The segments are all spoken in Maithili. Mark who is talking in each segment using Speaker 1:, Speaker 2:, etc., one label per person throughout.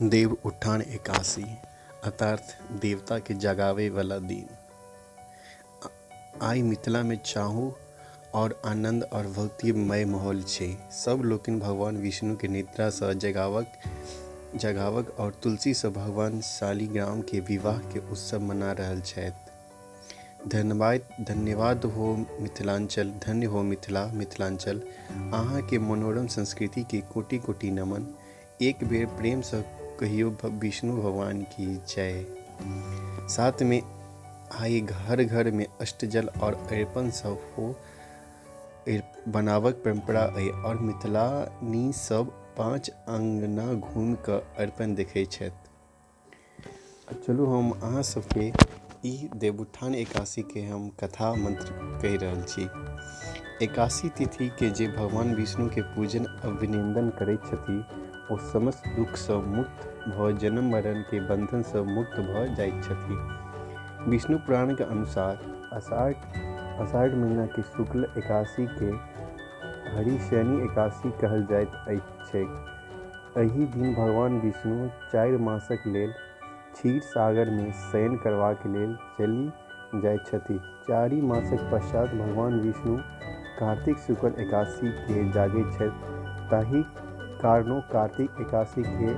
Speaker 1: देव उठान एकादशी अर्थात देवताके जगाबैवला दिन। आइ मिथिलामे चाहू आओर आनन्द आओर भक्तिमय माहौल छै। सब लोकनि भगवान विष्णुके निद्रासँ जगाबक आओर तुलसीसँ भगवान शालिग्रामके विवाहके उत्सव मना रहल छथि। धन्यवाद हो मिथिलाञ्चल, धन्य हो मिथिला मिथिलाञ्चल, अहाँके मनोरम संस्कृतिके कोटि कोटि नमन। एक बेर प्रेमसँ कहियो विष्णु भगवान की जय। साथमे आइ घर घरमे अष्टजल आओर अरिपन सब हो बनाबक परम्परा अइ आओर मिथिलानी सब 5 अङ्गना घूमि कऽ अरिपन देखै छथि। चलू हम अहाँ सबके ई देवउठान एकादशीके हम कथा मंत्र कहि रहल छी। एकादशी तिथिके जे भगवान विष्णुके पूजन अभिनन्दन करैत छथि ओ समस्त दुःखसँ मुक्त भऽ जन्म मरणके बन्धनसँ मुक्त भऽ जाइत छथि। विष्णु पुराणके अनुसार आषाढ़ महीनाके शुक्ल एकादशीके हरिशयनी एकादशी कहल जाइत अछि छैक। एहि दिन भगवान विष्णु 4 मासक लेल क्षीर सागरमे शयन करबाक लेल चलि जाइत छथि। 4 मासक पश्चात भगवान विष्णु कार्तिक शुक्ल एकादशीके जागैत छथि। ताहि कारणों कार्तिक एकादशीके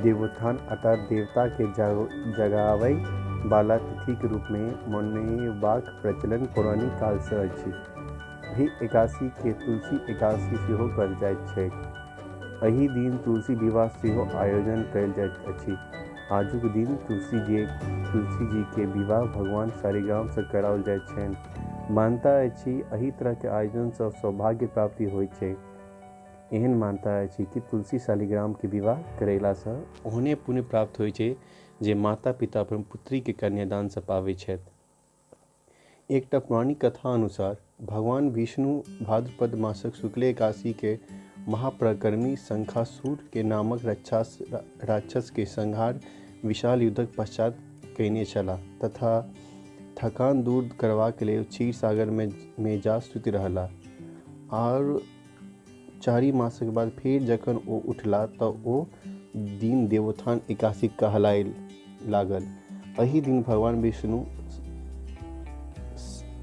Speaker 1: देवोत्थान अर्थात देवताके जगाबय वाला तिथिके रूपमे मनेबाक प्रचलन पौराणिक कालसँ अछि। एहि एकादशीके तुलसी एकादशी सेहो कहल जाइत छैक। एहि दिन तुलसी विवाह सेहो आयोजन कयल जाइत अछि। आजुक दिन तुलसीजीके विवाह भगवान शालिग्रामसँ कराओल जाइत छनि। मान्यता अछि एहि तरहके आयोजनसँ सौभाग्य प्राप्ति होइत छै। एहन मान्यता अछि कि तुलसी शालिग्रामके विवाह करेलासँ ओहने पुण्य प्राप्त होइत छै जे माता पिता अपन पुत्रीके कन्यादानसँ पाबै छथि। एकटा पौराणिक कथा अनुसार भगवान विष्णु भाद्रपद मासक शुक्ल एकादशी के महापराक्रमी शंखासुर के नामक राक्षस के संहार विशाल युद्धक पश्चात कयने छलाह तथा थकान दूर करबाक लेल क्षीर सागर में जा सुति रहलाह आर 4 मासक बाद फेर जखन ओ उठला तऽ ओ दिन देवोत्थान एकादशी कहलाय लागल। एहि दिन भगवान विष्णु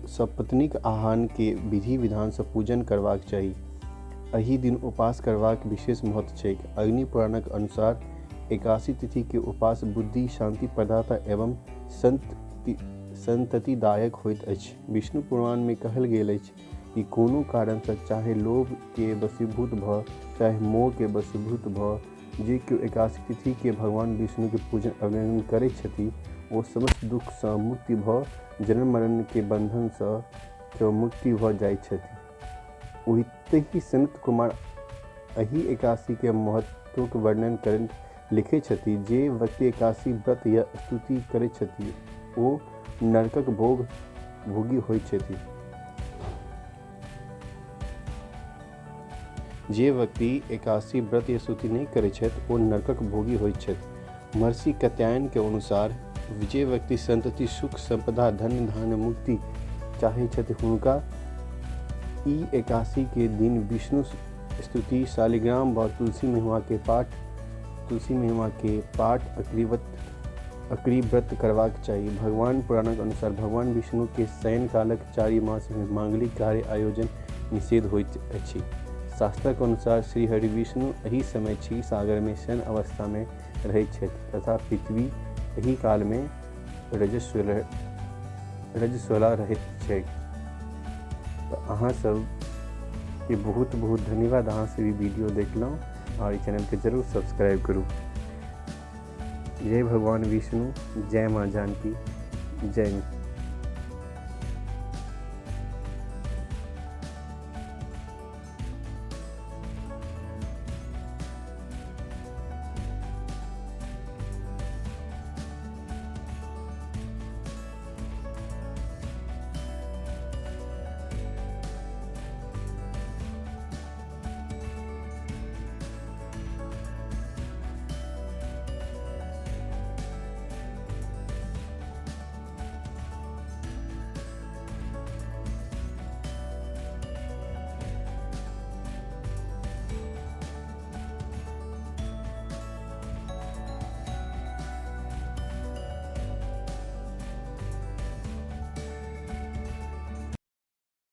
Speaker 1: सपत्नीक आह्वान के विधि विधानसँ पूजन करबाक चाही। एहि दिन उपवास करबाक विशेष महत्व छैक। अग्नि पुराणक अनुसार एकादशी तिथि के उपवास बुद्धि शांति प्रदाता एवं संततिदायक होइत अछि। विष्णु पुराण में कहल गेल अछि कि कोनो कारणसँ चाहे लोभ के वशीभूत भऽ चाहे मोह के वशीभूत भऽ जे केओ एकादशी तिथि के भगवान विष्णु के पूजन अभिनंदन करैत छथि ओ समस्त दुःखसँ मुक्ति भऽ जन्म मरण के बंधनसँ मुक्ति भऽ जाइत छथि। ओतहि सनत कुमार एहि एकादशी के महत्वक वर्णन करैत लिखैत छथि जे व्यक्ति एकादशी व्रत या स्तुति करैत छथि ओ नरकक भोगी होइत छथि। जे व्यक्ति एकादशी व्रत या स्तुति नहि करैत छथि ओ नरकक भोगी होइत छथि। महर्षि कात्यायन के अनुसार जे व्यक्ति संतति सुख संपदा धन धान्य मुक्ति चाहैत छथि हुनका ई एकादशी के दिन विष्णु स्तुति शालिग्राम व तुलसी महिमा के पाठ अक्रिव्रत करबाक चाही। भगवान पुराणक अनुसार भगवान विष्णु के शयन कालक 4 मास में मांगलिक कार्य आयोजन निषेध होइत अछि। शास्त्रक अनुसार श्री हरि विष्णु एहि समय क्षीर सागर में शयन अवस्था में रहैत छथि तथा पृथ्वी एहि काल में रजस्वला रहैत छैक। तऽ अहाँ सब के बहुत बहुत धन्यवाद। अहाँ सब ई वीडियो देखलहुँ और ई चैनल के जरूर सब्सक्राइब करू। जय भगवान विष्णु, जय माँ जानकी, जय मिथिला।